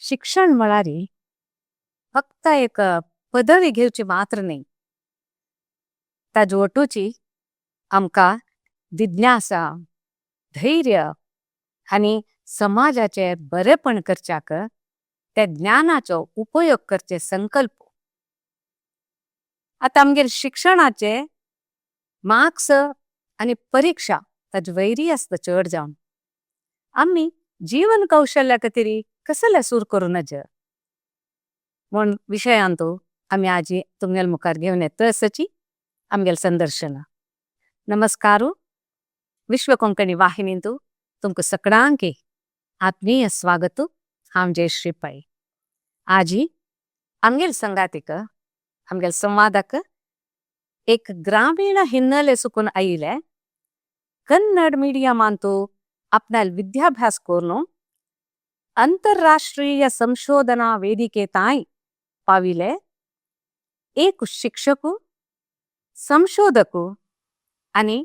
शिक्षण म्हळ्यार फक्त एक पदवी घेवची मात्र न्ही, ताजे वटूची आमकां जिज्ञासा, धैर्य आनी समाजाचे बरेपण करचाक त्या ज्ञानाचो उपयोग करचे संकल्प। आता आमगेर शिक्षणाचे मार्क्स आनी परीक्षा ताजे वैरी असता छड जाऊं। आमी जीवन कौशल्य खातीर कसले सुरू करू नजे म्होण विषयांतु आमी आजी तुंगेल मुखार घेवन येता असाची आमगेल संदर्शन। नमस्कार, विश्व कोंकणी वाहिनींतु तुमक सकडांकी आत्मीय स्वागत। हांव जयश्री पै। आजी आमगेल संगातिक आमगेल संवादक एक ग्रामीण हिन्नले सुकुन आयिले कन्नड मीडियमांतु अपनाल विद्याभ्यास कोरनु अंतर्राष्ट्रीय संशोधना वेदिके ताई पाविले एक शिक्षकु, संशोधकु आनी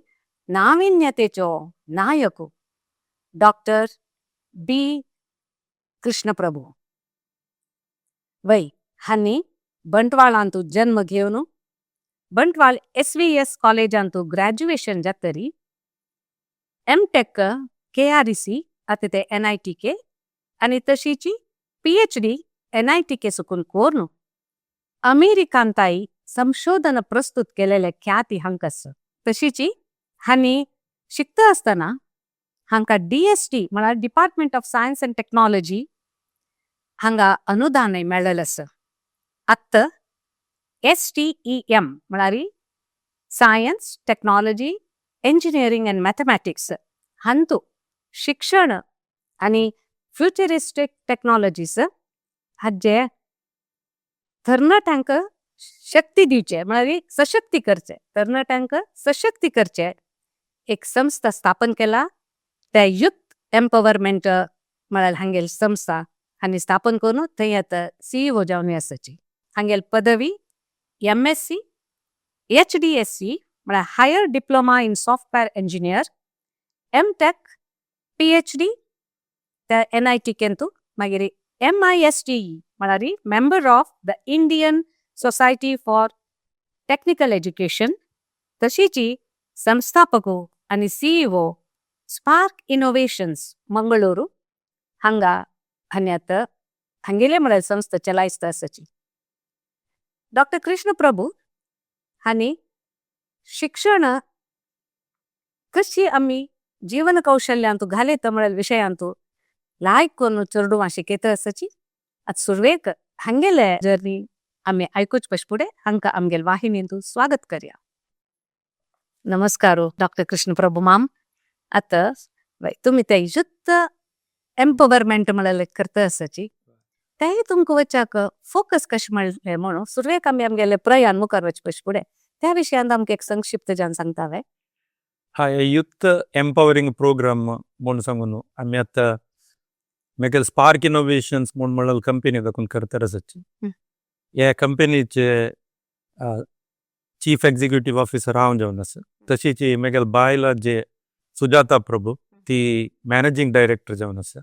नाविन्यतेचो नायकु डॉक्टर बी कृष्ण प्रभु वै हांनी बंटवाळांतु जन्म घेवनु बंटवाळ एस.वी.एस. कॉलेजांतु graduation जातरी M.Tech के.आर.ई.सी. आते ते एन.आय.टी.के. आनी तशीची पी.एच.डी. एन.आय.टी.के. सुकुन कोरनु अमेरिकांताई संशोधन प्रस्तुत केलेले ख्याति हंकस। तशीची हांनी शिकता असताना हांका डी.एस.टी. म्हळ्यार department of science and technology हांगा अनुदान मेळ्ळेलेस। आत्त एस.टी.ई.एम. म्हळ्यार science, technology, engineering and mathematics हांतु शिक्षण आनी फ्युचरिस्टिक टेक्नॉलॉजीज हाजे तरणाट्यांक शक्ती दिवचे म्हळ्यार सशक्ती करचे, तरणाट्यांक सशक्ती करचे एक संस्था स्थापन केला त्या युथ एम्पॉवरमेंट म्हळ्यार हांगेल संस्था आनी स्थापन करून थंय आतां सी.ई.ओ. जावन आसाची। हांगेल पदवी एम.एस.सी. एच.डी.एस.सी. म्हळ्यार higher diploma in software engineer, M Tech, PhD. त्या एन.आय.टी. केंतू मागीर एम.आय.एस.टी. म्हळ्यार member of the Indian society for technical education, तशीची संस्थापक आनी सी.ई.ओ. स्पार्क इनोवेशन्स मंगळुरू हांगा हांणी आतां हांगेले म्हळ्यार संस्था चलायता आसाची। डॉक्टर कृष्ण प्रभु हांणी शिक्षण कशी आमी जीवन कौशल्यांतु घालेता म्हळ्यार विषयांतु लायक कोन्न चेडवां शिकयता आसाची। आतां सुरवेक हांगेले जर्नी आमी आयकुच पशपुडे हांका आमगेल वाहिनींतु स्वागत करया। नमस्कार डॉक्टर कृष्ण प्रभु माम। आतां तुमी ते युथ एम्पॉवरमेंट म्हळ्यार करता आसाची, तेय तुमकां वचाक फोकस कशें म्हणलें म्हणून सुरवेक आमी आमगेले प्रयाण मुखार वच पशपुडे त्या विशयांत आमकां एक संक्षिप्त जावन सांगता वे। हा, youth empowering programme म्हूण सांगून आमी आतां मेगेल स्पार्क इनोवेशन्स म्हूण म्हळ्यार कंपनी दाखोवन करता आसाची। ह्या कंपनीचे चीफ एग्जिक्युटीव ऑफिसर हांव जावन आसा। तशीच मेगेल बायल जे सुजाता प्रभु ती मॅनेजिंग डायरेक्टर जावन आसा।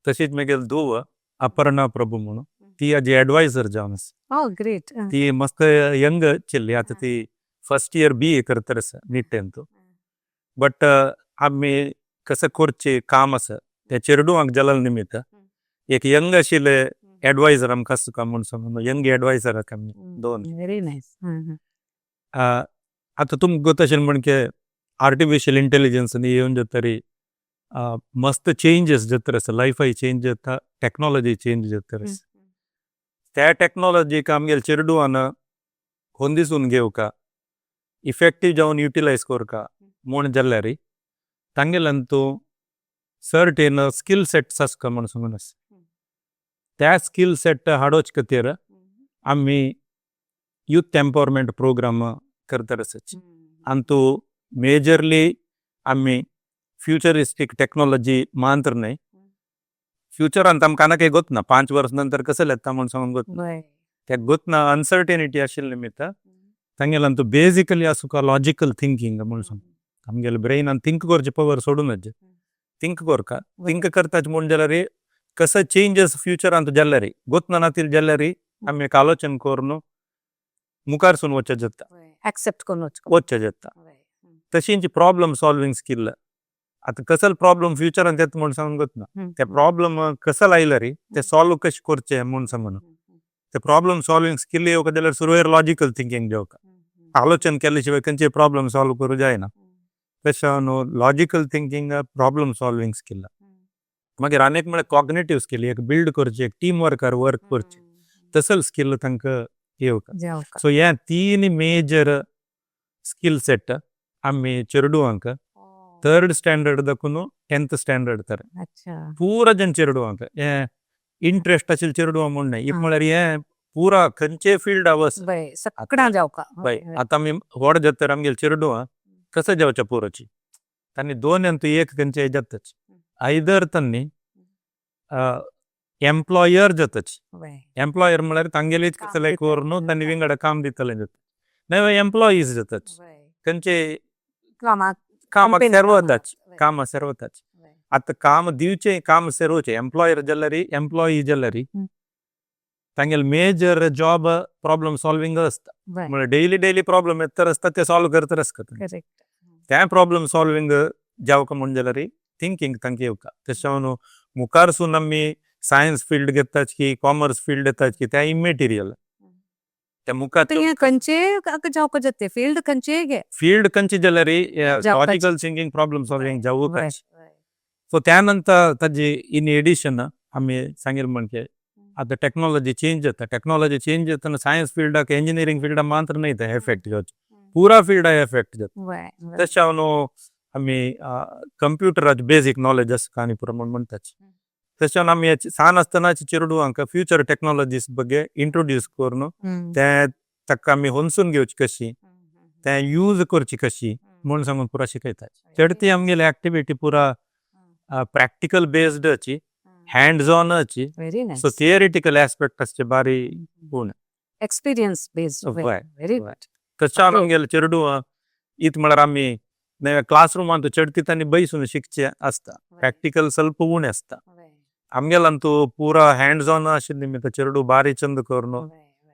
तशीच मेगेल धूव अपर्णा प्रभु म्हणून ती आजी एडवायजर जावन आसा। Oh great. ती मस्त यंग चेल्ली, आतां ती फर्स्ट इयर बी ए करता आसा निट्टेंतू। बट आमी कसं करचें काम आसा त्या चेडवांक जाल्ले निमित्त एक यंग आशिल्ले एडवायजर आमकां आसता म्हूण सांगून यंग एडवायजर आमी दोन। Very nice. आतां तुमकां गोत आशिल्लें म्हण की आर्टिफिशियल इंटेलिजन्स येवन जातरी मस्त चेंजीस जाता आसा, लायफाय चेंज जाता, टेक्नॉलॉजी चेंज जाता आसा। त्या टेक्नॉलॉजीक आमगेले चेडवान होंदिसून घेवका, इफेक्टीव जावन युटिलायज करका म्हूण जाल्यार तांगेल्यान तूं सर्टेन स्किल सेट्स आसता म्हूण सांगून आसा। त्या स्किल सेट हाडोवचे खातीर आमी युथ एम्पॉवरमेंट प्रोग्राम करता आसाची। आनी तूं मेजरली आमी फ्युचरिस्टीक टेक्नॉलॉजी मात्र न्हय, फ्युचरांत आमकां आनीक गोत ना 5 वर्स नंतर कसले येता म्हूण सांगून गोत ना, त्या गोत ना अनसर्टेनिटी आशिल्ले निमित्त तांगेल्यान तूं बेजिकली आसा लॉजिकल थिंकींग म्हूण सांग, आमगेले ब्रेनान थिंक करचे पवर सोडून थिंक करका, थिंक करता म्हूण जाल्यार कसं चेंजस फ्युचरांत जाल्यारी गोतनातील जाल्यारी आमी एक आलोचन करून मुखारसून वचत जाता. एक्सेप्ट करून वचको. वचत जाता. तशींची प्रॉब्लम सॉल्विंग स्किल. आतां कसल प्रॉब्लम फ्युचरांत येता म्हूण सांगूंक ना, ते प्रॉब्लम कसल आयल्यारी ते सॉल्व कशें करचे म्हूण सांगून ते प्रॉब्लम सॉल्विंग स्किल येवका जाल्यार सुरवेर लॉजिकल थिंकींग जावका. आलोचन केले शिवाय खंयचे प्रॉब्लम सॉल्व करूं जायना. तशें न्हू logical thinking, problem solving skill. मागीर आनी एक म्हळ्यार कॉग्नेटिव स्किल, एक बिल्ड करचे, एक टीम वर्कार वर्क करचे तसल स्किल तांकां येवका. जावका. सो हे तीन मेजर स्किल सेट आमी चेडवांक थर्ड स्टँडर्ड दाखून 10th standard तर पुरा जन चेडवांक हे इंट्रस्ट आशिल्ले चेडवां म्हूण न्हय, if म्हळ्यार हे पुरा खंयचे फिल्ड वस सगळ्यां जावका. हय, आतां आमी व्हड जाता आमगेले चेडवां कसं जावच्या पुरोची तांणी दोन अंतू एक खंयचे जाताच, आयदर तांणी एम्प्लॉयर जाताच. एम्प्लॉयर म्हळ्यार तांगेलीच कसले करून तांणी विंगड काम दितले जाता, नाल्यार एम्प्लॉईज जाताच खंयचे कामाक कामाक सर्वताच, कामाक सर्वताच. आतां काम दिवचे काम सर्वचे एम्प्लॉयर जाल्यारी एम्प्लॉई जाल्यारी तांगेले मेजर जॉब प्रॉब्लम सॉल्विंग आसता. म्हळ्यार डेली डेली प्रॉब्लम येता आसता ते सॉल्व करता आसता. ते प्रॉब्लम सॉल्विंग जावका म्हूण जाल्यारी थिंकींग तांकां येवका. तशें न्हू मुखारसून आमी सायन्स फिल्ड घेताच की कॉमर्स फिल्ड घेताच की ते इमेटिरियल ते मुखार खंयचे जावका जाता फिल्ड खंयचे घे फिल्ड खंयचे जाल्यारी लॉजिकल थिंकींग प्रॉब्लम सॉल्विंग जावकाच. सो त्या नंतर ताजी इन एडिशन आमी सांगिल्लें म्हणजे आतां टॅक्नोलॉजी चेंज जाता, टॅक्नोलॉजी चेंज जातना सायन्स फिल्डाक इंजिनियरींग फिल्डाक मात्र न्हय ते एफेक्ट जावचे, पुरा फिल्डाक एफेक्ट जाता. तशें न्हू आमी कंप्युटराचे बेजीक नॉलेज आसता आनी पुरो म्हूण म्हणटाच. तशें आमी सान आसतनाच चेडवांक फ्युचर टॅक्नोलॉजीस बगे इंट्रोड्यूस करून ते ताका आमी होनसून घेवची कशी, ते यूज करची कशी म्हूण सांगून पुरा शिकयता. चडती आमगेली एक्टिविटी पुरा प्रॅक्टिकल बेस्ड अची, हँड्स ऑन अची. सो थियरिटिकल एस्पेक्ट आसचे बारी गुण एक्सपिरियन्स बेस्ड. Very good. तशें आमगेले चेडवां इत म्हळ्यार आमी क्लासरुमांत चडती तांणी बैसून शिकचे आसता, प्रॅक्टिकल ಸ್ವಲ್ಪ उणें आसता. आमगेलांतू पुरा हँड्स ऑन आशिल्ले निमित्त चेडूं बारी चंद करून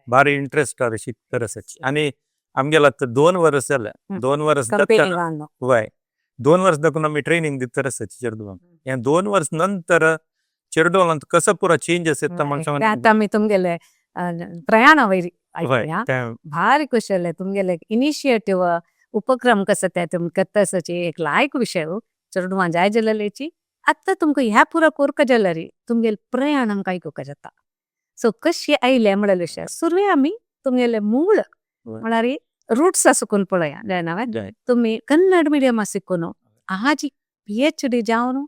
बारी इंट्रस्ट शिकता आसाची. आनी आमगेला आतां 2 वर्स जाले, 2 वर्स वय 2 वर्स दाखून आमी ट्रेनींग दिता आसाची चेडवांक. हे 2 वर्स नंतर चेडवांत कसो पुरा चेंजस येता म्हण आतां आमी तुमगेले प्रयाण वयर भारी खुश जाले तुमगेले इनिशिएटिव उपक्रम कसं ते तुमी करता आसाची एक लायक विशय चेडवां जाय जाल्याची. आतां तुमकां ह्या पुरा कोरका जाल्यारी तुमगेले प्रयाण आमकां आयकुका जाता. सो कशी आयले म्हळ्यार विशय सुरवे आमी तुमगेले मूळ म्हळ्यार रूट्स आसकून पळया जायना तुमी कन्नड मिडियम शिकून आजी PhD जावन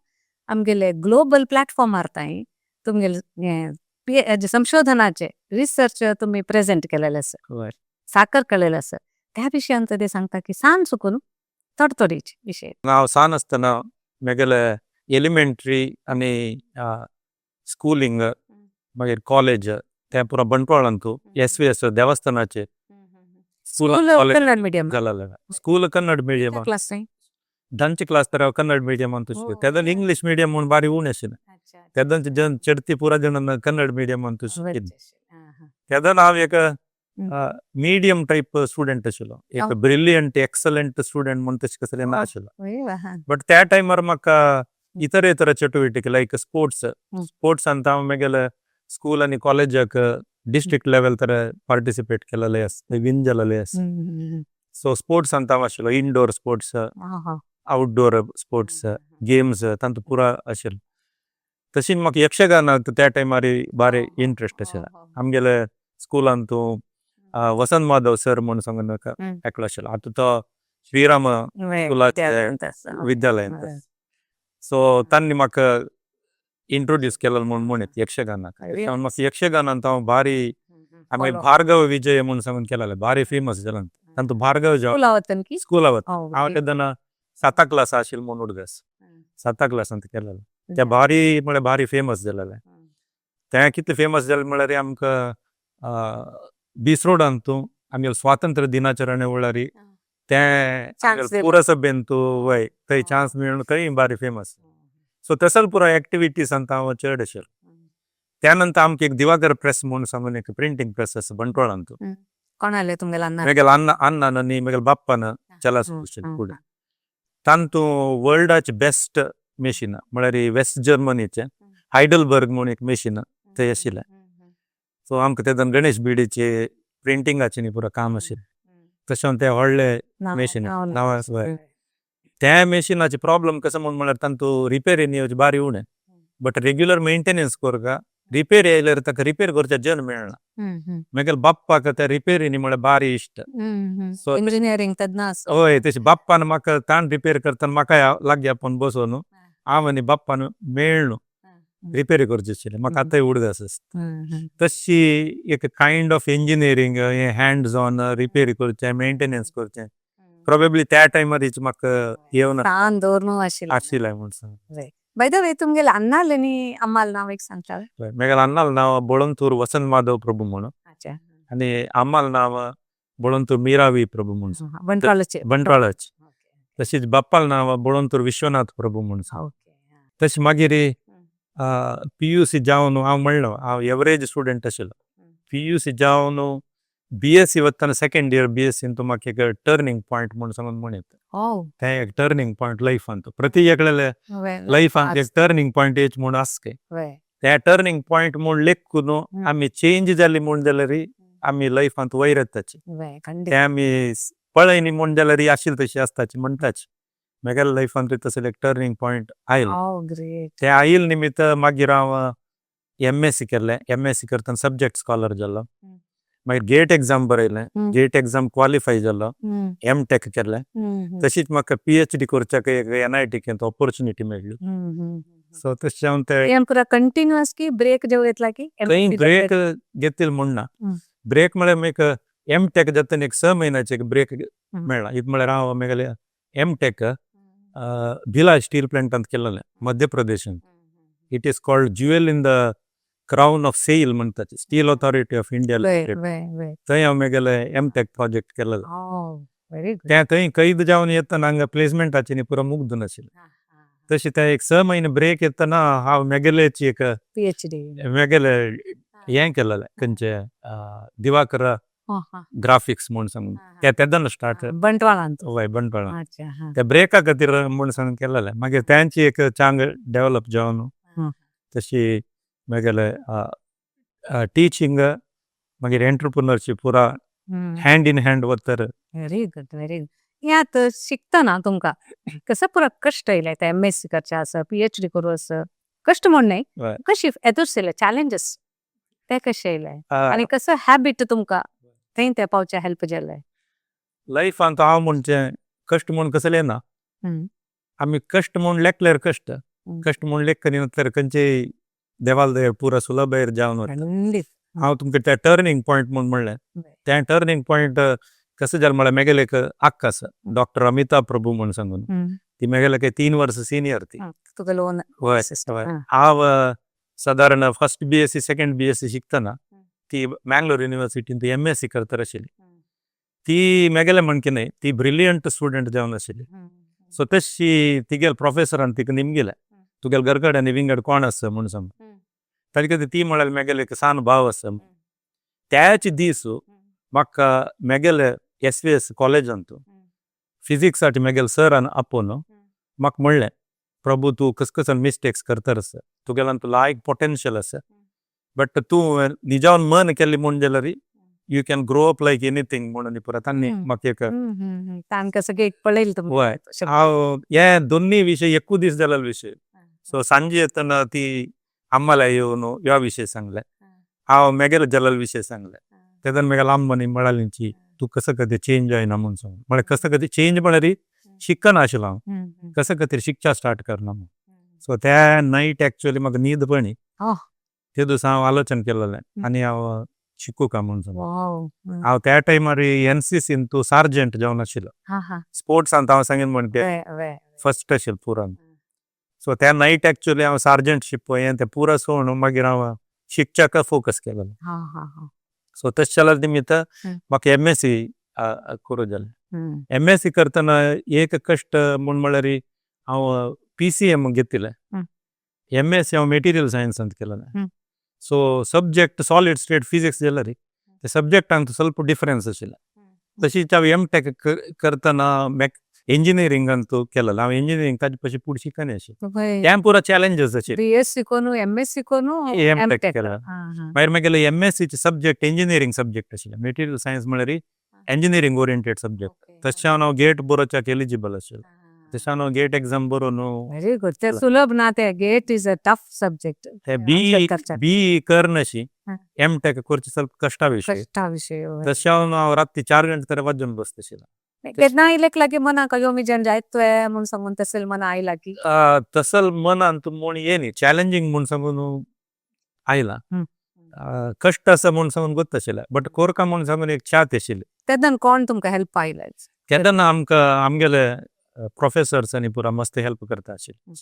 आमगेले ग्लोबल प्लॅटफॉर्मार तांय तुमगेले संशोधनाचे रिसर्च तुमी प्रेजेंट केलेले आसा, साकर केलेले आसा. त्या विशयांत ते सांगता की सान सुकून थोडे विशय. हांव सान आसतना म्हगेले एलिमेंट्री आनी स्कुलींग मागीर कॉलेज ते पुरा बंटवाळांतू SVS देवस्थानाचे स्कूल कन्नड मिडियम जालेलें. School Kannada medium class धांचे क्लास तर हांव कन्नड मिडियमांत शिकलो. तेदन इंग्लीश मिडियम म्हूण बारी उणें आशिल्लें, तेदनचे जन चडती पुरा जण कन्नड मिडियमांत शिकिल्ले. तेदन हांव एक मिडियम टायप स्टुडंट आशिल्लो, एक ब्रिलियंट एक्सलंट स्टुडंट म्हूण तशें कसलें ना आशिल्लो. बट त्या टायमार म्हाका इतर इतर चटुवटिके लायक स्पोर्ट्स, स्पोर्ट्सांत हांव म्हगेले स्कूल आनी कॉलेजाक डिस्ट्रिक्ट लेवल तर पार्टिसिपेट केलेले आसा, विन जालेले आसा. सो स्पोर्ट्सांत हांव आशिल्लो, indoor sports, outdoor sports, games तांतू पुरा आशिल्लो. तशीं म्हाका यक्षगानाक त्या टायमार बारी इंट्रस्ट आशिल्लो. आमगेले स्कुलांतू वसंत माधव सर म्हूण सांगून एकलो आशिल्लो, आतां तो श्रीराम स्कुलाचे विद्यालयांत. सो तांणी म्हाका इंट्रोड्यूस केलें म्हूण म्हणीत यक्षगानाक. म्हाका यक्षगानांत हांव बारी आमी भार्गव विजय म्हूण सांगून केलेलें, बारी फेमस जालें तांतू भार्गव स्कुला वता हांव तेन्ना 7 क्लास आशिल्लो म्हूण उडगास, 7 क्लासांत केलेलें. ते बारी म्हळ्यार बारी फेमस जालेलें. तें कितलें फेमस जालें म्हळ्यार आमकां बिसरोडांतू आमगेले स्वातंत्र्य दिनाचरणे वेळार तें पुरसभेंतू वय थंय चान्स मेळून थंय बारी फेमस. सो तसल पुरा एक्टिविटीजांत हांव चड आशिल्लो. त्यानंतर आमकां एक दिवाकर प्रेस म्हणून सांगून एक प्रिंटींग प्रेस आसा बंटवाळांत. कोणाले तुमगेले अण्णा? मेगेल अण्णा, अण्णान आनी मेगेल बाप्पान चला फुडें. तांतू वर्ल्डाचे बेस्ट मेशीन म्हळ्यार वेस्ट जर्मनीचे हायडलबर्ग म्हणून एक मेशीन थंय आशिल्लें. सो आमकां तेदन गणेश बिडीचे प्रिंटिंगाचें न्ही पुरो काम आशिल्लें. तशें ते व्हडले मेशीन नांव. त्या मेशिनाचे प्रॉब्लम कसो म्हूण म्हळ्यार तांतू रिपेरी येवचे बारी उणें, बट रेग्युलर मेंटेनन्स करका रिपेर येयल्यार ताका रिपेर करचे जन मेळना. मागीर बाप्पाक त्या रिपेरीनी म्हळ्यार बारी इश्ट. सो इंजिनियरिंग तज्ञ. हय, तशें बाप्पान म्हाका ताण रिपेर करतना म्हाका लागीं आपोवन बसोवन हांव आनी बाप्पान मेळ्ळो रिपेरी करचे आशिल्लें. म्हाका आतांय उडगास आसता. तशी एक कायंड ऑफ इंजिनियरींग हें हँड्स ऑन रिपेरी करचें, मेंटेनन्स करचें, प्रोबेबली त्या टायमार म्हाका येवना आशिल्लें म्हूण सांग. बाय the way, तुमगेले अण्णाल आनी अम्माल नांव एक सांगता? मेगेल अण्णाल नांव बोळंतूर वसंत माधव प्रभू म्हणून आनी अम्माल नांव बोळंतूर मीरावी प्रभू म्हूण. बंटवाळाचे? बंटवाळाचे. तशीच बाप्पाल नांव बोळंतूर विश्वनाथ प्रभू म्हूण. तशें मागीर पीयूसी जावन हांव म्हणलो हांव एवरेज स्टुडंट आशिल्लो. पीयूसी जावन बीएससी वतना सेकेंड इयर बीएससीन म्हाका एक टर्निंग पॉयंट म्हूण सांगून म्हणीत. तें एक टर्निंग पॉयंट लायफांत, प्रति एकल्याले लायफांत एक टर्निंग पॉयंट येच म्हूण आसके. त्या टर्निंग पॉयंट म्हूण लेखून आमी चेंज जाली म्हूण जाल्यार आमी लायफांत वयर येताची. ते आमी पळयनी म्हूण जाल्यार आशिल्ली तशी आसताची म्हणटाची. म्हागेल्या लायफांत तसो एक टर्निंग पॉयंट आयलो. ते आयल निमित्त मागीर हांव एमएससी केलें. एमएससी करतना सब्जेक्ट स्कॉलर जालो. मागीर गेट एग्जाम बरयलें, गेट एग्जाम क्वॉलिफाय जालो, एमटेक केलें. तशीच म्हाका पीएचडी करच्याक एक एनआयटी ऑपॉर्चुनिटी मेळ्ळी. सो तशें हांव ते पुरा कंटिन्युअस की ब्रेक जेव घेतला की? खंय ब्रेक घेतील म्हूण ना. ब्रेक म्हळ्यार एक एमटेक जातना एक 6 म्हयन्याचे एक ब्रेक मेळ्ळा. इत म्हळ्यार हांव मेगेले एमटेक भिलाय स्टील प्लांटांत केल्लें, मध्य प्रदेशांत. It is called jewel in the crown of SAIL म्हणटात, स्टील ऑथॉरिटी ऑफ इंडिया. थंय हांव मेगेले एमटेक प्रोजेक्ट केल्लेलो. तें थंय कैद जावन येतना हांगा प्लेसमेंटाची न्ही पुरो मुग्द नाशिल्लें. तशें तें एक 6 म्हयने ब्रेक येतना हांव मेगेलेच एक पीएचडी मेगेले हें केलेलें, खंयचे दिवाकर ग्राफिक्स म्हूण सांगून ते तेदन स्टार्ट. बंटवाळांत? हय, बंटवाळांत. त्या ब्रेका खातीर म्हूण सांगून केलेलें. मागीर तेंची एक चांग डेवलप जावन तशी मेगेले टिचींग मागीर एंटरप्रिनरशीप पुरा हँड इन हँड वतर. Very good, very good. हें आतां शिकतना तुमकां कसो पुरो कश्ट येयले? ते एमएससी करचें आसा, पीएचडी करूं आसा, कश्ट म्हूण न्हय, कशी येदुरशिल्ले चॅलेंजीस ते कशे येयले आनी कसो हॅबिट तुमकां थंय ते पावचे हेल्प जाले? लायफांत हांव म्हणचें कश्ट म्हूण कसलें ना. आमी कश्ट म्हूण लेखल्यार कश्ट, कश्ट म्हूण लेखनी तर खंयचेय देवाल दयर पुरा सुलभायर जावन वता. हांव तुमकां त्या टर्निंग पॉयंट म्हूण म्हणलें, तें टर्निंग पॉयंट कसो जालें म्हळ्यार मेगेले एक आक्का आसा, डॉक्टर अमिता प्रभू म्हूण सांगून. ती मेगेले काही 3 वर्सां सिनियर ती. तुका लोन. हय. हांव सादारण first BSc, second BSc शिकतना ती मँगलोर युनिवर्सिटीन ती एमएससी करता आशिल्ली. ती मेगेले म्हणकी न्हय, ती ब्रिलियंट स्टुडंट जावन आशिल्ली. सो तशी तिगेले प्रोफेसरान तिका निमगिलें, तुगेले घर कडेन विंगड कोण आसा म्हूण सांग. ताजे खातीर ती म्हळ्यार मेगेले एक सान भाव आसा. त्याच दीस म्हाका मेगेले एसवीएस कॉलेजांत फिजिक्साचे मेगेले सरान आपोवन म्हाका म्हणलें, प्रभू तूं कस कसन मिस्टेक्स करता आसा, तुगेल्यान लायक पोटेन्शियल आसा, बट तूं निजावन मन केल्ली म्हूण जाल्यार you can grow up like anything म्हणून पुरो तांणी म्हाका एक तांकां सगळें पळयलें तुमकां. हय, हांव हे दोनूय विशय एकूच दीस जाल्ले विशय. सो सांजे येतना ती आम्हाला येवन ह्या विशय सांगलें, हांव मेगेले जाल्ले विशय सांगलें. तेदन मेगेले अम्मानी म्हळाली, तूं कसो खातीर चेंज जायना म्हूण सांग. म्हळ्यार कसो खातीर चेंज म्हळ्यार शिकना आशिल्लो हांव, कसो खातीर शिकच्या स्टार्ट करना म्हूण. सो त्या नायट एक्चुअली म्हाका न्हीद पडली. ते दिसा हांव आलोचन केलेलें आनी हांव शिकू का म्हूण सांगून. हांव त्या टायमार एनसीसीन तूं सार्जंट जावन आशिल्लो. स्पोर्ट्सांत हांव सांगीन म्हण ते फर्स्ट आशिल्लो पुरान. सो त्या नायट एक्चुअली हांव सार्जंटशीप हें तें पुरा सोडून मागीर हांव शिकच्याक फोकस केलेलो. सो तशें जाल्यार निमित्त म्हाका एमएससी करूं जालें. एमएससी करतना एक कश्ट म्हूण म्हळ्यार हांव पीसीएम घेतिल्लें. एमएससी हांव मेटिरियल सायन्सांत केलेलें. So subject solid state physics जाल्यार ते सब्जेक्टांत ಸ್ವಲ್ಪ ಡಿಫರೆನ್ಸ್ आशिल्लें. तशीच हांव एम टेक करतना मॅक इंजिनियरिंगांत केलें. हांव इंजिनियरिंग ताजे पशी फुडें शिकना आशिल्लें. तें पुरा चॅलेंजीस आशिल्ले. बीएससी कोनु, एमएससी कोनु, एम एम टेक टेक केला. मागीर मागीर एम एस सीचे सब्जेक्ट इंजिनियरिंग सब्जेक्ट आशिल्ले. मेटेरियल सायन्स म्हळ्यार इंजिनियरिंग ओरिएंटेड सब्जेक्ट. तशें हांव गेट बरोवच्याक एलिजिबल आशिल्लें. तशें हांव गेट एक्झाम बरोवन व्हेरी गुड. ते सुलभ ना ते. GATE is a tough subject. ते बी बी करनशी एम टेक करचे ಸ್ವಲ್ಪ कश्टा विशय. कश्टा विशय. तशें हांव राती 4 घंटे तर वाजून बसता आशिल्लें. केन्ना आयलेक लागी मनाक अयो मिज्यान जायत म्हूण सांगून तसले मना आयला की? तसल मनान म्हूण येनी चॅलेंजींग म्हूण सांगून आयला. कश्ट आसा म्हूण सांगून गोत्त आशिल्लें, बट कोरका म्हूण सांगून एक चात आशिल्ली. तेन्ना कोण तुमकां हेल्प आयला? तेन्ना आमकां आमगेले प्रोफेसर्स आनी पुरा मस्त हेल्प करता आशिल्ले.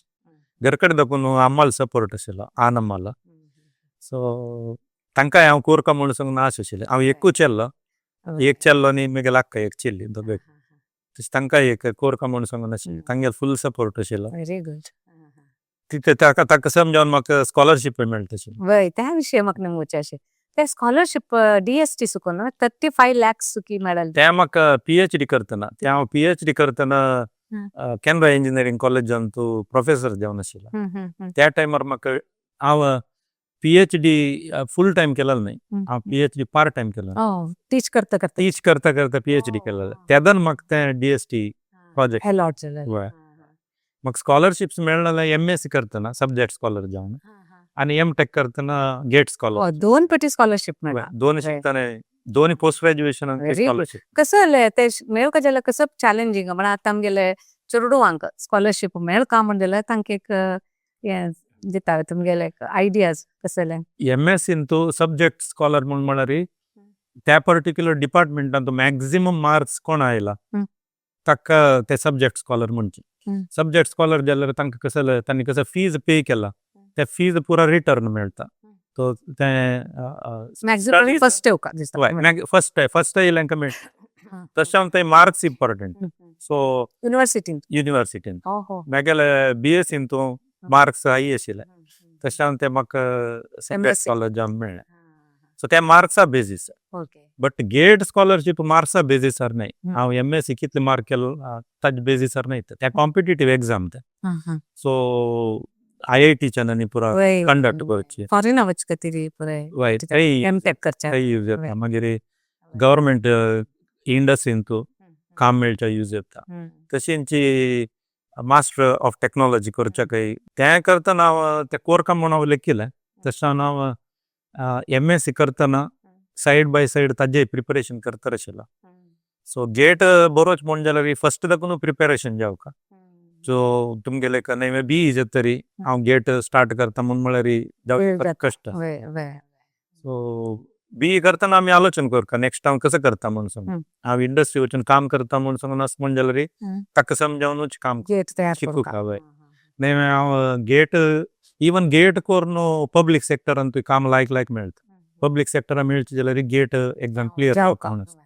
घर कडेन दाखोवन आम्हाला सपोर्ट आशिल्लो आन आम्हाला. सो तांकांय हांव कोरका म्हूण सांगून आश आशिल्लें. हांव एकूच चेल्लो, एक चेल्लो आनी मागीर आक्का एक चेल्ली दोगूय. तशें तांकांय एक कोरका म्हूण सांगून आशिल्लें. तांगेलो फूल सपोर्ट आशिल्लो. Very good. तिथे ताका ताका समजावन म्हाका स्कॉलरशीप मेळटा आशिल्ली. वय, त्या विशय म्हाका नमूचे अशें ते स्कॉलरशीप डीएसटी सुकोन 35 लॅक्स सुकी मेळ्ळें. ते म्हाका पीएचडी करतना, ते हांव पीएचडी करतना केनरा इंजिनियरिंग कॉलेजान तूं प्रोफेसर जावन आशिल्लो. त्या टायमार म्हाका हांव पीएचडी फूल टायम केलेलो न्हय, हांव पीएचडी पार्ट टायम केलो. टीच करता करता. टीच करता करता पीएचडी केलेलें. तेदन म्हाका तें डीएसटी प्रोजेक्ट अलॉट जालें. वय. म्हाका स्कॉलरशिप्स मेळ्ळें एमएससी करतना सब्जेक्ट स्कॉलर जावन आनी एम टेक करतना गेट स्कॉलर. दोन पटी स्कॉलरशीप मेळ्ळा. दोन शिकतना दोन post graduation Very good. Scholarship. कसं जालें ते मेळका जाल्यार कसं चॅलेंजींग म्हळ्यार आतां आमगेले चेडवांक स्कॉलरशीप मेळका म्हण जाल्यार तांकां एक हें दिता तुमगेले आयडियाज कसले? एम एस तूं सब्जेक्ट स्कॉलर म्हूण म्हळ्यार त्या पर्टिक्युलर डिपार्टमेंटान मॅक्झिमम मार्क्स कोण आयला ताका ते सब्जेक्ट स्कॉलर म्हणचे. सब्जेक्ट स्कॉलर जाल्यार तांकां कसले तांणी कसं फीज पे केला ते फीज पुरा रिटर्न मेळटा. सो ते मॅक्झिमम फर्स्ट येवका दिसता. फर्स्ट फर्स्ट येयल्यां मेळटा. तशें ते मार्क्स इम्पॉर्टंट. सो युनिवर्सिटीन. युनिवर्सिटीन. हो हो मागेले बी एस सीन तूं मार्क्स हाय आशिल्ले, तशें ते म्हाका सब्जेक्ट MSc. Scholar जावन मेळ्ळें. सो ते मार्क्सा basis. But gate scholarship मार्क्सा बेजीसार न्हय. हांव एमएससी कितले मार्क केलो ताजे बेजीसार न्हय, ते कॉम्पिटेटीव एक्झाम ते. सो आयआयटीच्यान आनी पुरा कंडक्ट करची. फॉरेन वच खातीर पुराय. वय, थंय एम टेक करच्या. थंय यूज जाता. मागीर गव्हर्मेंट इंडस्ट्रीन तूं काम मेळच्या यूज जाता. तशेंच मास्टर ऑफ टेक्नॉलॉजी करच्या काही तें करतना हांव तें कोरका म्हूण हांव लेखिलें. तशें हांव एमएससी करतना सायड बाय सायड ताजें प्रिपरेशन करता आशिल्लो. सो गेट बरोच म्हूण जाल्यार फस्ट दाखून प्रिपरेशन जावका. सो तुमगेले न्हय बी जाता तरी हांव गेट स्टार्ट करता म्हूण म्हळ्यार वेळ जाता. कश्ट. वय वय सो बी करतना आमी आलोचन करता नेक्स्ट हांव कसं करता म्हूण सांगून. हांव इंडस्ट्री वचून काम करता म्हूण सांगून अशें म्हण जाल्यार ताका समजावनूच काम गेट तयार शिकूंक करता. हय. न्हय हांव गेट इवन गेट करून पब्लीक सेक्टरान तुका काम लायक लायक मेळटा. पब्लीक सेक्टरान मेळचे जाल्यार गेट एक्झाम क्लियर जावका. जावका.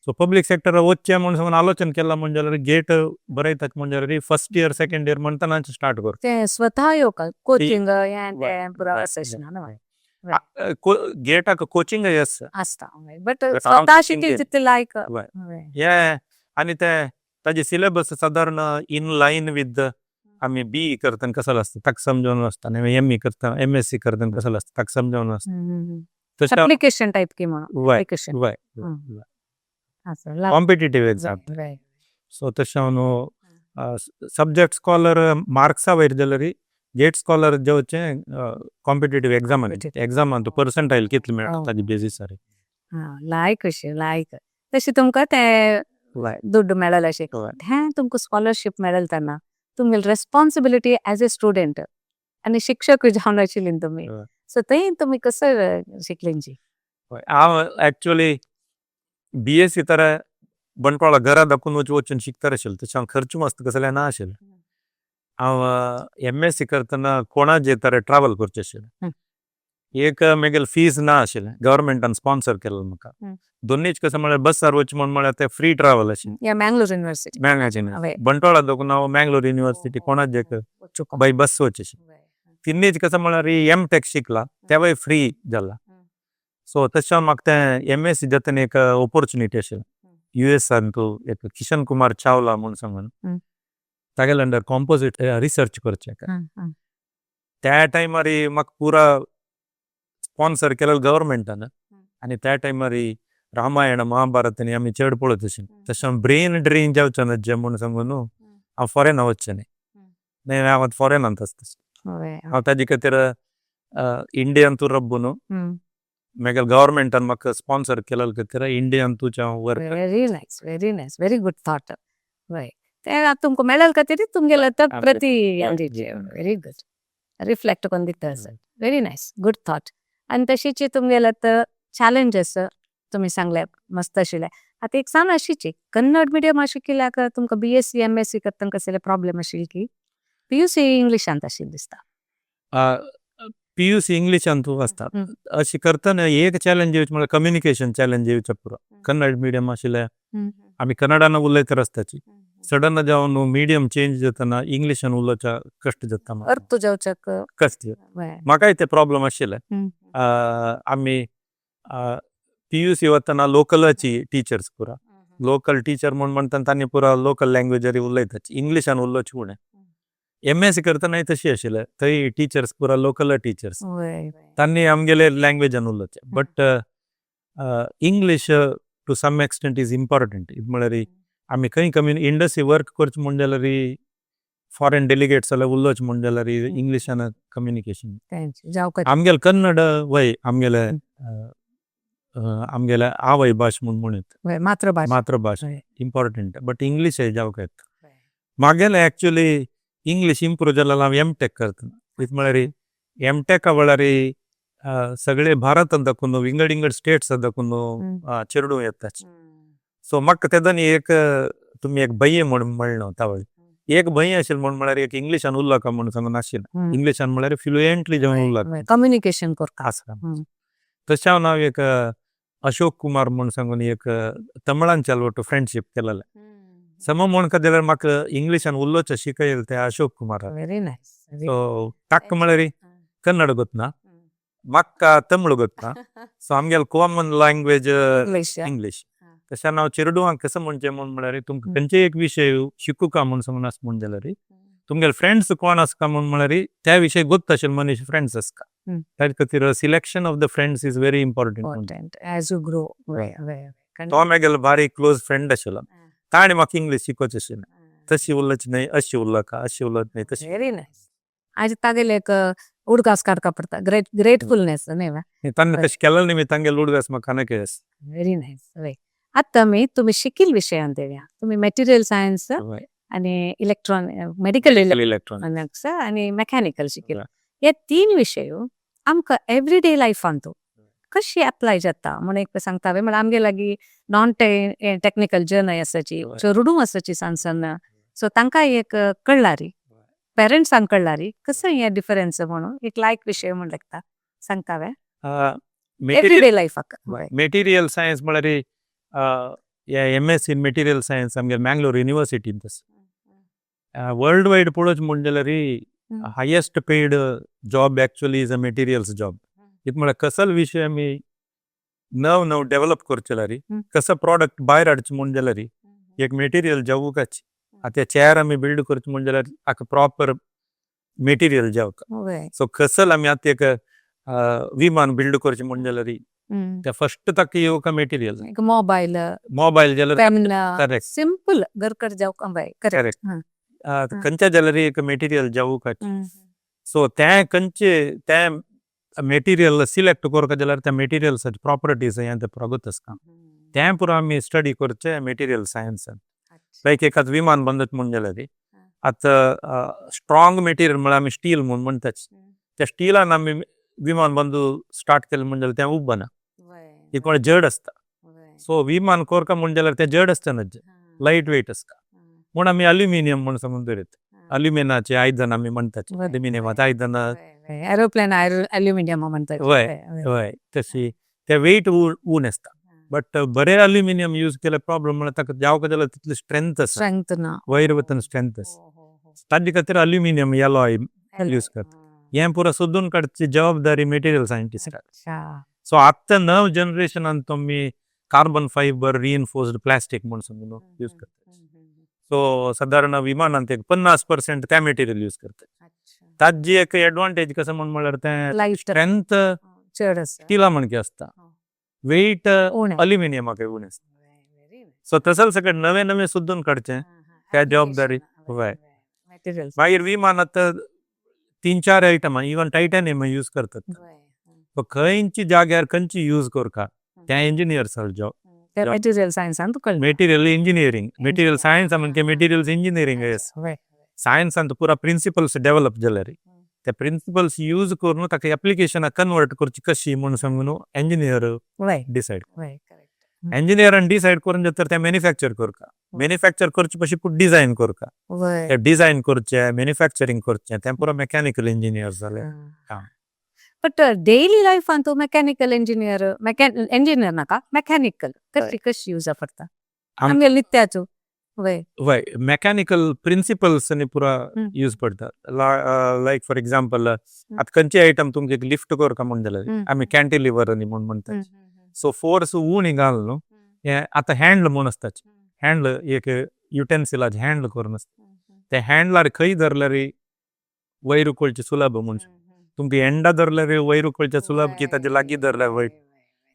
सो पब्लीक सेक्टर वचचें म्हूण सांगून आलोचन केलां म्हूण जाल्यार गेट बरयतात म्हूण जाल्यार फर्स्ट इयर सेकंड इयर म्हणटनाच स्टार्ट कर. ते स्वतः येवका कोचिंग हें तें पुरा सेशन गेटाक कोचिंग आसा. आसता, बट हांव स्वतः coaching शिकील घेन. तितलें लायक. हे आनी ते ताजे सिलेबस सादारण इन लायन विथ आमी बी करतना कसलो आसता ताका समजावन आसता आनी एम ए करता एमएससी करतना कसलो आसता ताका समजावन आसता. तशें एप्लिकेशन टायप की म्हणून. वय. एप्लिकेशन. वय. आसा. Competitive exam. सो तशें हांव सब्जेक्ट स्कॉलर मार्क्सा वयर जाल्यार गेट स्कॉलर जावचें कॉम्पिटेटीव एक्झाम एक्झामान पर्संटायल कितले मेळटा ताजे बेजीसार. लायक अशें लायक तशें तुमकां ते दुड्ड मेळ्ळें अशें. हें तुमकां स्कॉलरशीप मेळ्ळें तेन्ना तुमगेली रेस्पॉन्सिबिलिटी एज ए स्टुडंट आनी शिक्षक जावन आशिल्ली तुमी. सो थंय तुमी कसं शिकलींची? हांव एक्चुअली बीएससी तर बंटवाळा घरा दाखोवन वचून शिकता आशिल्लें. तशें हांव खर्च मस्त कसलें ना आशिल्लें. हांव एमएससी करतना कोणाचे तर ट्रॅवल करचें आशिल्लें. एक मागीर फीज ना आशिल्लें, गव्हर्मेंटान स्पॉन्सर केल्लें म्हाका. दोनीच कसं म्हळ्यार बसार वच म्हूण म्हळ्यार ते फ्री ट्रॅवल आशिल्लें. या मँगलोर युनिवर्सिटी. मँगलोर बंटवाळा दाखोवन हांव मँगलोर युनिवर्सिटी कोणाचे बाय बस वच आशिल्लें. तिन्नीच कसं म्हळ्यार एम टेक शिकला तेवय फ्री जाला. सो तशें म्हाका तें एम एस सी जातना एक ऑपोर्चुनिटी आशिल्ली युएसान तूं एक किशन कुमार चावला म्हूण सांगून तागेले अंडर कॉम्पोजीट रिसर्च करचें. त्या टायमार म्हाका पुरा स्पॉन्सर केलें गव्हर्मेंटान आनी त्या टायमार रामायण महाभारत आमी चड पळयत आशिल्ले. तशें ब्रेन ड्रेन जावचें ना जें म्हूण सांगून हांव फॉरेन वचचें न्ही, हांव आतां फॉरेनांत आसता. हांव ताजे खातीर इंडियान तूं रब्बू न्हू मागीर गव्हर्मेंटान म्हाका स्पॉन्सर केलें खातीर इंडियान तुजें हांव work. Very nice, very nice, very good thought. वय, ते तुमकां मेळल खातीर तुमगेले आतां प्रति व्हेरी गुड रिफ्लेक्ट करून दिता. Very nice, good thought. आनी तशीच तुमगेले आतां चॅलेंजस तुमी सांगले मस्त आशिल्ले. आतां एक सांग, अशीच कन्नड मिडियम शिकिल्ल्याक तुमकां बीएससी एमएससी करतना कसले प्रॉब्लेम आशिल्ली की पीयूसी इंग्लिशांत आशिल्लें दिसता? पीयूसी इंग्लिशांत तूं आसता. अशें करतना एक चॅलेंज येवचें म्हळ्यार कम्युनिकेशन चॅलेंज येवचें पुरो. कन्नड मिडियम आशिल्ले आमी कन्नडान उलयत रस्त्याची सडन जावन मिडियम चेंज जातना इंग्लिशान उलोवच्या कश्ट जाता म्हाका. अर्थ जावच्याक. कश्ट. म्हाकाय ते प्रॉब्लम आशिल्ले. आमी पीयूसी वतना लोकलाची टिचर्स, पुरा लोकल टिचर म्हूण म्हणटा तांणी पुरा लोकल लँग्वेजरी उलयताची, इंग्लिशान उलोवचे उणें. एमएससी करतनाय तशी आशिल्ले, थंय टिचर्स पुरा लोकल टिचर्स, तांणी आमगेले लँग्वेजान उलोवचे. But English to some extent is important. म्हळ्यार आमी खंय कमी इंडस्ट्री वर्क करचें म्हूण जाल्यार, फॉरेन डेलिगेट्स जाल्यार उलोवचें म्हूण जाल्यार इंग्लिशान कम्युनिकेशन. आमगेले कन्नड वय आमगेले आमगेले आवय भाश म्हूण म्हणूत. मातृभाशा. मातृभाशा इम्पॉर्टंट, बट इंग्लिश जावंक येता. म्हागेलें एक्चुअली इंग्लिश इम्प्रूव जाल्यार हांव एम टेक करता. म्हळ्यार एम टेका वेळार सगळे भारतांत दाखोवन विंगड विंगड स्टेट्स दाखोवन चेडूं येताच. सो म्हाका तेदोन एक तुमी एक भंय म्हूण म्हणलो तावळ एक भंय आशिल्लो म्हूण म्हळ्यार एक इंग्लिशान उलोवका म्हूण सांगून आशिल्लें. इंग्लिशान म्हळ्यार फ्लुएंटली जेवण उलोवका. कम्युनिकेशन करता. आसा. तशें हांव एक अशोक कुमार म्हूण सांगून एक तमिळांच्या वटू फ्रेंडशीप केलेलें. सम म्हूण जाल्यार म्हाका इंग्लिशान उलोवचें शिकयलें तें Ashok Kumar. Very nice. So ताका म्हळ्यार कन्नड गोतना, म्हाका तमिळ गोतना, सो आमगेले कॉमन लँग्वेज इंग्लिश. तशें हांव चेडवांक कसो म्हणचें म्हूण म्हळ्यार तुमकां खंयचेय एक विशय शिकूका म्हूण सांगून आसा म्हूण जाल्यार तुमगेले फ्रेंड्स कोण आसता म्हूण म्हळ्यार त्या विशय गोत्त आशिल्ले मनीस फ्रेंड्स आसता. ताजे खातीर selection of the friends is very important as you grow. तो मागीर बारीक क्लोज फ्रेंड आशिल्लो, ताणें म्हाका इंग्लीश शिकोवचें आशिल्लें, तशी उलोवची न्हय, अशी उलोवका, अशी उलोवची न्हय तशी. Very nice. आयज तागेले एक उडगास काडका पडटा, ग्रेटफुलनेस न्ही वा. तांणी तशें केलें न्ही, तांगेले उडगास म्हाका आनीक. Very nice. वय, आतां आमी तुमी शिकील विशयांत येवया. तुमी मटेरियल सायन्स आनी इलेक्ट्रॉन मेडिकल इलेक्ट्रॉनिक्स आनी मेकॅनिकल शिकील. हे तीन विशय आमकां एवरीडे लायफांत कशी अप्लाय जाता म्हूण एक सांगता. म्हळ्यार आमगे लागीं नॉन टेक्निकल जन आसाची, चेडूं आसाची सान सान, सो तांकां एक कळ्ळारी, पेरंट्सांक कळ्ळारी कसं हे डिफरन्स म्हणून एक लायक विशय म्हूण लागता सांगता वे एवरीडे लायफाक. मेटेरियल सायन्स म्हळ्यार M S in material science आमगे मँगलोर युनिवर्सिटींत आसा. वर्ल्ड वायड पळोवचें म्हूण जाल्यार highest paid job actually is a materials job. कितें म्हळ्यार कसल विशय आमी नव नव डेव्हलप करचे जाल्यार, कसो प्रॉडक्ट भायर हाडचें म्हूण जाल्यार एक मेटेरियल जावूकाच. आतां चेअर आमी बिल्ड करचें म्हूण जाल्यार हाका प्रॉपर मेटेरियल जावका. सो कसल आमी आतां एक विमान बिल्ड करचें म्हूण जाल्यार ते फर्स्ट ताका येवका मेटेरियल. मोबायल. मोबायल जाल्यार. करेक्ट, सिंपल घरकड जावका. करेक्ट, खंयच्या जाल्यार एक मेटेरियल जावूकाच. सो तें खंयचे तें मेटेरियल सिलेक्ट करता जाल्यार त्या मेटेरियल्साचे प्रॉपर्टीज हें तें पुरो आसता, तें पुरो आमी स्टडी करचें मेटेरियल सायन्सान. लायक एकाद विमान बांदत म्हूण जाल्यार आतां स्ट्रॉंग मेटेरियल म्हळ्यार आमी स्टील म्हूण म्हणटाच, त्या स्टिलान आमी विमान बांदू स्टार्ट केलें म्हूण जाल्यार तें उबना, एक जड आसता. सो विमान कोरका म्हूण जाल्यार तें जड आसता, लायट वेट आसता म्हूण आमी अल्युमिनियम म्हूण सांगून दवरीत, अल्युमिनाचे आयदन आमी म्हणटात, अल्युमिनियमाचे आयदनां. एरोप्लेन अल्युमिनियम म्हणटात. वय वय, तशी ते वेट उणें आसता. बट बरें अल्युमिनियम यूज केल्यार प्रॉब्लम म्हळ्यार ताका जावका जाल्यार तितली स्ट्रेंथ आसा स्ट्रेंथ ना, वयर वतना स्ट्रेंथ आसा. ताजे खातीर अल्युमिनियम एलॉय यूज करता. हें पुरो सोदून काडची जबाबदारी मेटेरियल सायंटिस्टाक. सो आतां नव जनरेशनान तुमी कार्बन फायबर रिइन्फोर्स्ड प्लास्टीक म्हूण समजून यूज करतात. सो सादारण विमानांत एक 50% त्या मेटेरियल यूज करतात. ताजी एक एडवांटेज कसं म्हण म्हळ्यार तें लायफ स्ट्रेंथ चड आसा. स्टिला म्हणके आसता, वेट उणें. अल्युमिनियमाक उणें आसता. सो तसं सगळें नवे नवे सोदून काडचें त्या जबाबदारी. वय. मटेरियल. मागीर विमान आतां तीन चार आयटमां, इवन टायटॅनियम यूज करतात. सो खंयची जाग्यार खंयची यूज करका त्या इंजिनियर्साल जॉब. ते मटेरियल सायन्सान तुका कळटा. मेटेरियल इंजिनियरिंग, मेटेरियल सायन्स म्हणजे मेटेरियल्स इंजिनियरिंग. सायन्सान पुरा प्रिंसिपल्स डेव्हलप जाले रे, ते प्रिंसिपल्स यूज करून ताका एप्लिकेशनाक कन्वर्ट करची कशी म्हूण सांगून इंजिनियर डिसायड. वय करेक्ट. इंजिनियरान डिसायड करून जाता ते मॅन्युफॅक्चर करका, मॅन्युफॅक्चर करचे पशी पूण डिझायन करका. ते डिझायन करचे, मॅन्युफॅक्चरिंग करचे, ते पुरा मेकॅनिकल इंजिनियर जाले काम. बट डेली लायफान तूं मेकॅनिकल इंजिनियर, इंजिनियर नाका, मेकॅनिकल कशी कशी यूज पडटा आमगे नित्याचो वय? वय, मेकॅनिकल प्रिंसिपल्स आनी पुरा यूज पडटा. लायक फॉर एक्झाम्पल, आतां खंयचे आयटम तुमगे लिफ्ट करका म्हूण जाल्यार आमी कॅन्टिलिवर आनी म्हूण म्हणटा. सो फोर्स उणी घाल न्हू, हें आतां हँडल म्हूण आसता. हँडल एक युटेन्सिलाचें हँडल करून आसता. ते हँडलार खंय धरल्यार वयर उखलचें सुलभ म्हूण. तुमकां एंडा धरल्यार वयर उखलचें सुलभ की ताजे लागीं धरल्यार वयर?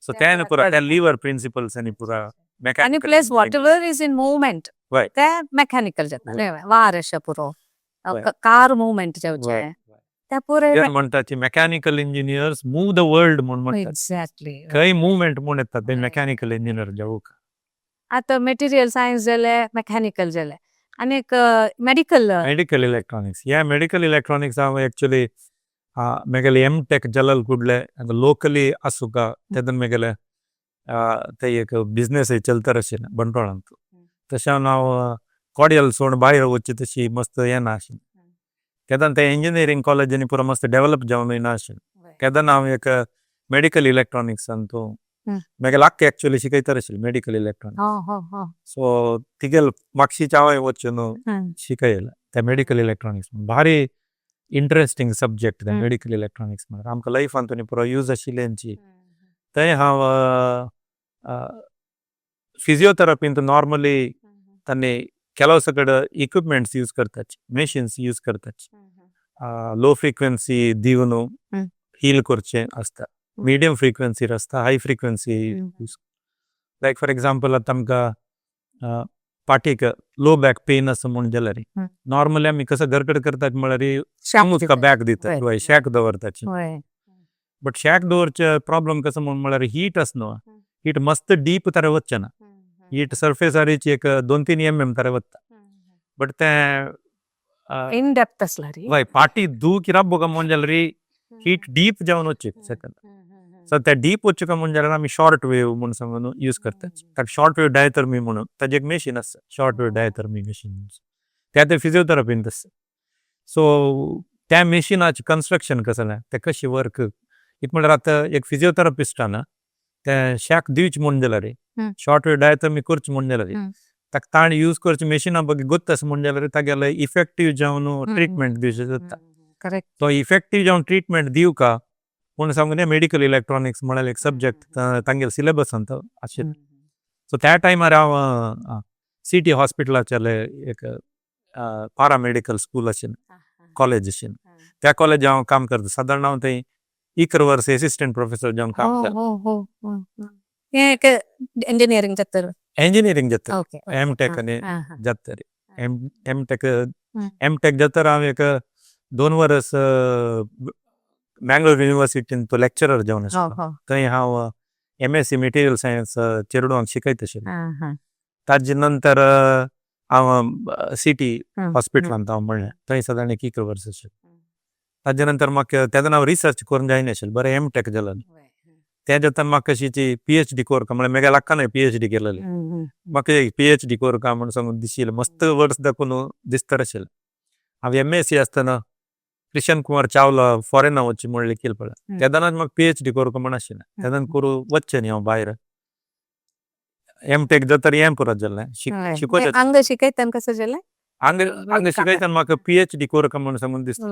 सो तें पुरा त्या लिवर प्रिंसिपल्स आनी पुरा आनी mechanical plus engineering. Whatever is in movement ते मेकॅनिकल जाता. वार अशें पुरो कार मुवमेंट जावचें त्या पुरे. ते म्हणटा mechanical engineers move the world म्हूण म्हणटात. खंय मुवमेंट म्हूण येता ते मेकॅनिकल इंजिनियर जावूक. आतां मेटेरियल सायन्स जाले, मेकॅनिकल जाले, आनी एक मेडिकल. Medical electronics. या, मेडिकल इलेक्ट्रॉनिक्स हांव एक्चुअली मेगेले एम टेक जलल कुडले लोकली आसुका तेदन मेगेले ते एक बिझनेस चलता आशिल्लें बंटवाळांत. तशें हांव कॉडियल सोड भायर वचची तशी मस्त हें ना आशिल्लें तेदन. ते इंजिनियरींग कॉलेजींनी पुरो मस्त डेव्हलप जावन ना आशिल्लें तेदन. हांव एक मेडिकल इलेक्ट्रॉनिक्सान तूं मेगेले आक्का एक्चुअली शिकयता आशिल्लें मेडिकल इलेक्ट्रॉनिक्स. हो हो हो सो तिगेल मागशीच हांवें वचून शिकयलें ते मेडिकल इलेक्ट्रॉनिक्स. भारी इंट्रस्टींग सब्जेक्ट ते मेडिकल इलेक्ट्रॉनिक्स म्हळ्यार आमकां लायफान तुनी पुरो यूज आशिल्लेंची. थंय हांव फिजियोथेरपींत नॉर्मली तांणी ಕೆಲವು सगळे इक्विपमेंट्स यूज करतात, मशीन्स यूज करतात. लो फ्रिक्वेन्सी दिवन हील करचें आसता, मिडियम फ्रिक्वेन्सी आसता, high frequency use. Like for example, आतां आमकां पाटीक लो बॅक पेन आसा म्हूण जाल्यार नॉर्मली आमी कसो घरकड करतात म्हळ्यार बॅक दितात, वय, शॅक दवरतात. बट शॅक दवरचे प्रॉब्लम कसो म्हूण म्हळ्यार हीट आसा न्हू, हीट मस्त डीप तर वचचे ना. हीट सर्फेसारीची एक 2-3 mm तर वता, बट तें इन डेप्थ आसला रे. वय, पाटी दूख राबो म्हूण जाल्यार हीट डीप जावन वचचे सेकंड. सो ते डीप वचचे म्हूण जाल्यार आमी शॉर्ट वेव म्हूण सांगून यूज करतात. ताका शॉर्ट वेव डायथर्मी म्हणून ताजें एक मशीन आसा, शॉर्ट वेव डायथर्मी मशीन. ते आतां फिजियोथेरपींत आसा. सो त्या मशिनाचें कन्स्ट्रक्शन कसलें, तें कशें वर्क कितें म्हळ्यार आतां एक फिजियोथेरपिस्टान तें शॅक दिवचें म्हूण जाल्यार, शॉर्ट वेव डायथर्मी करचें म्हूण जाल्यार, ताका ताणें यूज करचें मशिना बगी गोत्त आसा म्हूण जाल्यार तागेलें इफेक्टीव जावन ट्रिटमेंट दिवचें जाता. तो इफेक्टीव जावन ट्रिटमेंट दिवका पूण सांगून मेडिकल इलेक्ट्रॉनिक्स म्हळ्यार एक सब्जेक्ट तांगेले सिलेबसांत आशिल्लें. सो त्या टायमार हांव सिटी हॉस्पिटलाचेले एक पारामेडिकल स्कूल आशिल्लें, कॉलेज आशिल्लें, त्या कॉलेज हांव काम करता. सादारण हांव थंय 11 वर्स एसिस्टंट प्रोफेसर जावन काम केलें. हो हो हो हें एक इंजिनियरींग जाता? इंजिनियरींग जाता, एम टेक आनी जाता. M M tech, M tech जाता. हांव एक 2 वर्स मँगलोर युनिवर्सिटीन तो लेक्चरर जावन आसलो. थंय हांव एमएससी मटेरियल सायन्स चेडवांक शिकयत आशिल्लें. ताजे नंतर हांव सिटी हॉस्पिटलांत हांव म्हणलें थंय सादारण एक 11 वर्स आशिल्लें. ताजे नंतर म्हाका तेन्ना हांव रिसर्च करून जायना आशिल्लें. बरें, एम टेक जालें तें जाता. म्हाका अशी पीएचडी करका म्हळ्यार मेगेल्या आक्कान पीएचडी केलेली. म्हाका एक पीएचडी करका म्हूण सांगून दिशिल्लें, मस्त वर्स दाखोवन दिसता आशिल्लें. हांव एमएससी आसतना क्रिशन कुमार चावला फॉरेना वचचें म्हणलें केलें पळय, तेदनाच म्हाका पीएचडी करका म्हूण आशिल्लें. तेदना करूं वचचें न्ही हांव भायर. एम टेक जाता हें पुरो जालें, शिकोवचें. हांगा शिकयता कसं जालें? हांगा हांगा शिकयतना म्हाका पीएचडी कोरका म्हणून सांगून दिसता.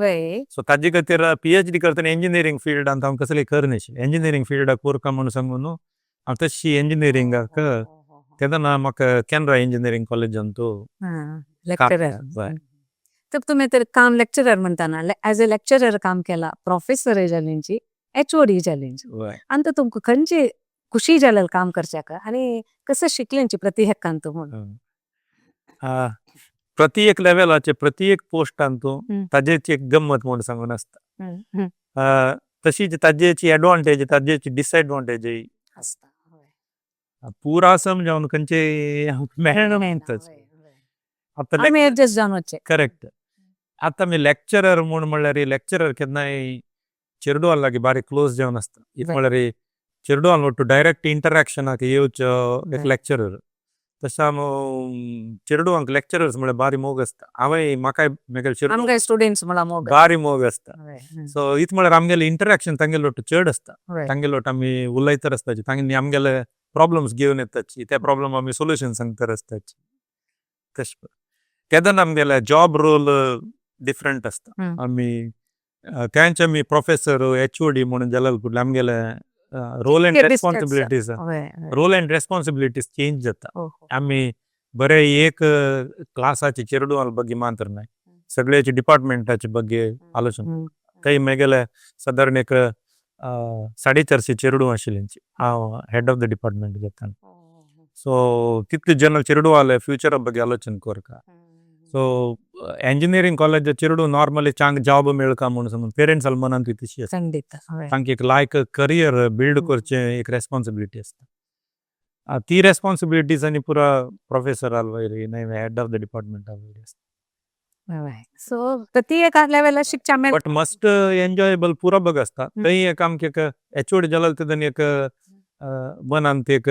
सो ताजे खातीर पीएचडी करतना इंजिनियरींग फिल्डांत हांव कसलें कर नाशिल्लें. इंजिनियरींग फिल्डाक कोरका म्हणून सांगून हांव तशी इंजिनियरिंगाक तेन्ना म्हाका केनरा इंजिनियरींग कॉलेजांत लेक्चरर. तर तुम्ही तर काम लेक्चरर म्हणताना एज अ लेक्चरर काम केला, प्रोफेसर जालेंची, एचओडी जालेंची. आनी तुमकां खंयची खुशी जालें काम करच्याक आनी कसं शिकलेंची प्रति हक्कांत म्हणून? प्रति एक लेवलाचे प्रति एक पोस्टांतू ताजेची एक गम्मत म्हणून सांगून आसता. तशीच ताजेची एडवांटेज, ताजेची डिसएडवांटेज आसता. पुरा समजावन खंयचे मेळना. आमी एडजस्ट जावन वचचें. करेक्ट. आतां आमी लेक्चरर म्हूण म्हणल्यार लेक्चरर केन्नाय चेडवां लागीं बारीक क्लोज जावन आसता. If म्हणल्यार चेडवां ಒಟ್ಟು ಡೈರೆಕ್ಟ್ ಇಂಟರಾಕ್ಷನ್ येवचो एक लेक्चरर. तशें हांव चेडवांक लेक्चरर्स म्हळ्यार बारी मोग आसता. हांवें म्हाकाय मेगेले चेडूं आमकां स्टुडंट्स म्हळ्यार मोग. बारी मोग आसता. सो इत म्हळ्यार आमगेले इंटराक्षन तांगेले ಒಟ್ಟು चड आसता. तांगेले ಒಟ್ಟು आमी उलयतर आसताची, तांगे आमगेले प्रॉब्लम्स घेवन येताची, ते प्रॉब्लम आमी सोल्युशन सांगतर आसताची. तशें तेदन आमगेले जॉब रोल डिफरंट आसता. आमी त्यांचे आमी प्रोफेसर, एचओडी म्हणून जाल्यार आमगेले role and responsibilities, role and responsibilities change जाता. आमी बरे एक क्लासाचे चेडवां ಬಗ್ಗೆ मात्र नाय, सगळ्याचे डिपार्टमेंटाचे ಬಗ್ಗೆ आलोचना. थंय मेगेले सादारण एक 450 चेडवां आशिल्लीं. हांव हेड ऑफ the department जाता. सो तितले जन चेडवां फ्युचरा ಬಗ್ಗೆ आलोचना करता. सो इंजिनियरींग कॉलेज चेडूं नॉर्मली चांग जॉब मेळका म्हणून सांगून पेरेंट्स मनांत तशी आसता. तांकां एक लायक करियर बिल्ड करचें एक रेस्पॉन्सिबिलिटी आसता. ती रेस्पॉन्सिबिलिटीज आनी पुरा प्रोफेसर वयर हेड ऑफ the department वयर आसता. सो प्रति एक लेवलार शिकच्या मेळ. बट मस्ट एन्जॉयबल पुरा बग आसता. थंय एक आमकां एक एचओडी जाल्यार तेदन एक मनांत एक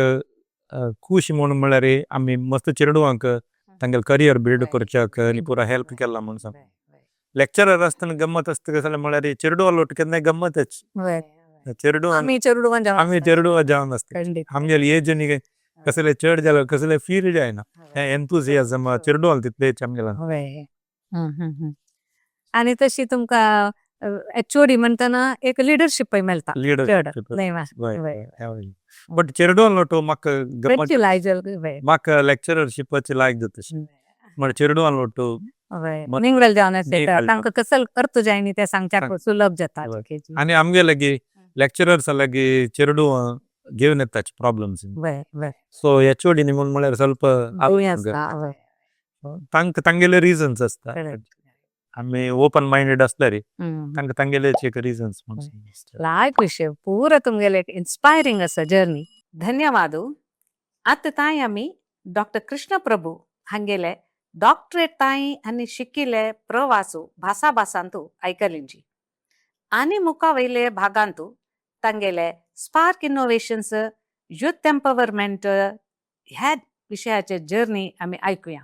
खुशी म्हणून म्हळ्यार आमी मस्त चेडवांक तांगेले करियर बिल्ड करच्याक आनी पुरा हेल्प केला म्हणून सांग. लेक्चरर आसतना गम्मत आसता कशें म्हळ्यार चेडवां लोट केन्नाय गम्मतच. चेडवां आमी चेडवां जावन आमी चेडवां जावन आसता. आमगेले एज न्ही कसले चड जाल्यार कसले फील जायना. एन्थुजियाजम चेडवां तितलेच आमगेले. आनी तशी तुमकां एचओडी म्हणटना एक लिडरशीप मेळटा. लिडरशीप. बट चेडवां लोट म्हाका गम्मत म्हाका लेक्चररशीपाची लायक जाता. म्हळ्यार चेडवां लोट निंगल जावन आसता. तांकां कसो अर्थ जाय ते सांगच्याक सुलभ जाता. आनी आमगे लागीं लेक्चरर्स लागीं चेडवां घेवन येताची प्रॉब्लम्स. सो एचओडी न्ही म्हूण म्हळ्यार ಸ್ವಲ್ಪ तांकां तांगेले रिजन्स आसता. आमी ओपन मायंडेड आसल्यार तांकां तांगेले एक रिजन्स. लायक विशय पुरा तुमगेले इन्स्पायरिंग आसा जर्नी. धन्यवाद. आतां तांय आमी डॉक्टर कृष्ण प्रभू हांगेले डॉक्टरेट तांय आनी शिकिले प्रवासू भासाभासांतू आयकलिंची. आनी मुखा वयले भागांतू तांगेले स्पार्क इनोवेशन्स, युथ एम्पवरमेंट ह्या विशयाचे जर्नी आमी आयकुया.